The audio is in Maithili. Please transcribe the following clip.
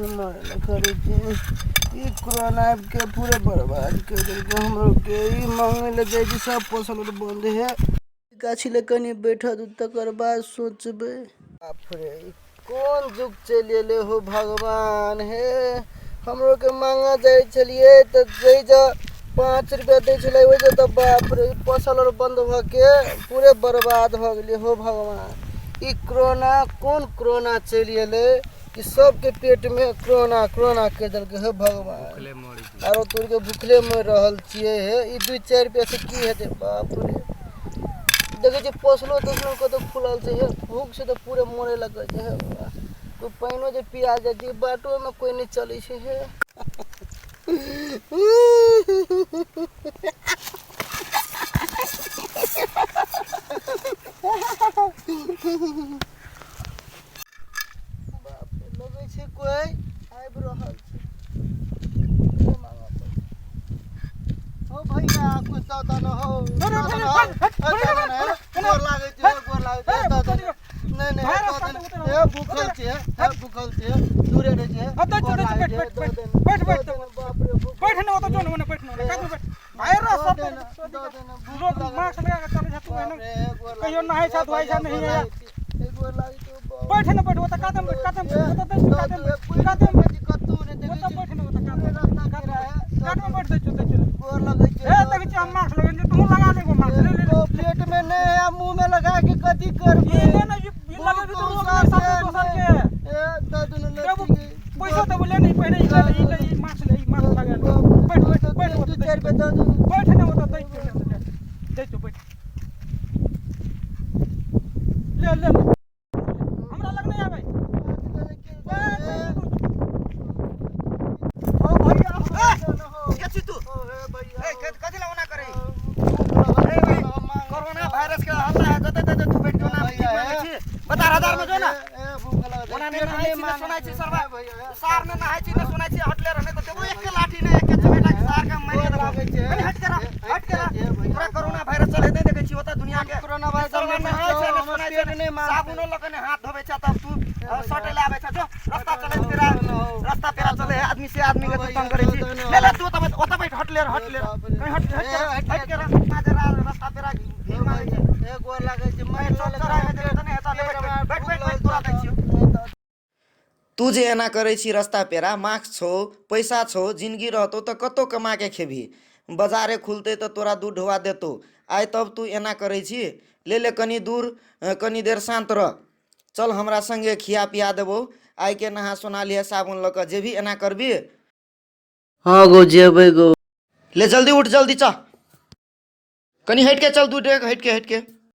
भूखसँ मरै लए करै छै। ई कोरोना आबिके पूरे बर्बाद करि देलकै हमरो के। ई मांगै लए जाइ छी, सब फसल आर बन्द है। गाछी लग कनि बैठऽ दू, तकर बाद सोचबै। बाप रे, ई कोन जुग चलि एलै हो भगवान हे। हमरो के मांगऽ जाइ छलियै तऽ जै जा 5 रुपया दै छलै ओहि जे, तऽ बाप रे, ई फसल आर बन्द भऽ के पूरे बर्बाद भऽ गेलै हो भगवान। ई कोरोना कोन कोरोना चलि एलै कि सबके पेटमे कोरोना कोरोना कहि देलकै। हे भगवान, आरो तोड़िके भुखले मरि रहल छियै हे। ई 2-4 रुपैआ से की हेतै? बाप रे, देखै छियै पोसलो तोसलो कतौ खुलल छै हे। भूख से तऽ पूरे मरे लगै छै हे। कोइ पानिओ जे पिया जाइ छै, बाटोमे कोइ नहि चलै छै हे। बाप रे, लगै छै कोइ आबि रहल छै। हो भैया, कुछ दऽ दऽ न हो, दऽ दऽ न हो, दऽ दऽ न हे, गोर लागै छै, गोर लागै छै, दऽ दऽ न। नहि नहि, दऽ दऽ न हे, भूखल छियै हे, भूखल छियै, दूरे रहै छियै, गोर लागै छै, दऽ दऽ न, बैठ, बैठ, दऽ दऽ न, बाप रे, भूखल बैठ ने ओतऽ, जो ने ओने बैठ ने, ओने कात में बैठ। भाई रो दऽ सब दे न, दऽ दे न, भूख लोग लागल मास्क लगा के चलै छै, तू बाप एना रे, गोर कहियो लागै नहाय छै, छै, धोआइ छै, भैया, नहीं गोर है। लागै छै, हे, गोर लागै छै, बाप बैठ ने, बैठ ओतऽ काते में बैठ, काते में बैठ, ओतऽ दै छियौ, काते में बैठ, काते में बैठ। कतौ नहि देखै ओतऽ छी। बैठ ने, ओतऽ काते पूरे में, रास्ता कात घेरा में है, बैठ, कात में बैठ, दै छियौ, दै छियौ। गोर लगै छै। हे, देखै छियै हम मास्क लगेने छियै, तूहूँ लगा ले एगो मास्क, ले ले ले। ओ पेट में नहि है, मुंह में लगा के कथी करबै? ई ले ने, ई लगेबही तऽ रोग नहि साथे दोसर के। ए, दऽ दुनू देबो। लड़की के। पैसा देबो, ले ने, पहिले ई ले ले, ई ले, ई मास्क ले, ई मास्क लगा ले। बैठ बैठ बैठ, दू ओतऽ दै चारि छियौ। रुपया दऽ दुनू। बैठ ने ओतऽ, दै छियौ, ले ले, दै छियौ, बैठ, ले ले ले। हमरा लग नहि आबै। ओ भैया, हो, के छी तू? ओ हे भैया, ए, कथी ला ओना करे? ए, कोरोना वायरस के हल्ला है जते तते, तू बैठ के ओना भैया, भीख मांगे छी? बता, हजार में जो ना। ए, भूख लगल। ओना नहि पेट नहाय छी, मांगे ने सुनाइ छी सरवा। भैया, हे। सार ने नहाय छी, ने सुनाइ छी। हटले रहने तऽ देबो एक लाठी ने एक चपेटा के सार के मारि देबो। लागै छै। कनि हट के रह, हट के रह। हे भैया। पूरा कोरोना वायरस चले, नहि देखै छी ओतऽ दुनिया के? कोरोना वायरस सरवा नहि नहाय छै, ने हमर सुनाइ पेट छै, नहि मांगतै। साबुनो लऽ के ने हाथ धोबै छै, तब तू सटे ले आबै छै। जो, रास्ता चलै तेरा, रास्ता पेरा चले है आदमी से आदमी के तू तंग करै छी। ले ले, तू ओतऽ बैठ, ओतऽ बैठ, हट ले, हट ले, कहीं हट, हट के रह, हट के रह। रास्ता पेरा भीख मांगै छै। ए, गोर लागै छै, मारि चौक चौराहा में जेबै तऽ नहि हेतौ। ले, बैठ बैठ बैठ बैठ, तोरा दै छियौ। तू जे एना करै छी रस्ता पेरा, मास्क छौ, पैसा छौ, जिनगी रहतौ तऽ कतौ कमा के खेबही। बजारे खुलतै तऽ तोरा दूध ढोआ देतौ। आइ तब तू एना करै छी? ले ले, कनी दूर, कनी देर शान्त रह। चल हमरा संगे, खिया पिया देबौ। आइके नहा सोना लिहे, साबुन लऽ कऽ जेबही। एना करबी? हँ गो, जेबै गो। ले, जल्दी उठ, जल्दी चल। कनी हटि के चल, दू डेग हटि के, हटि के।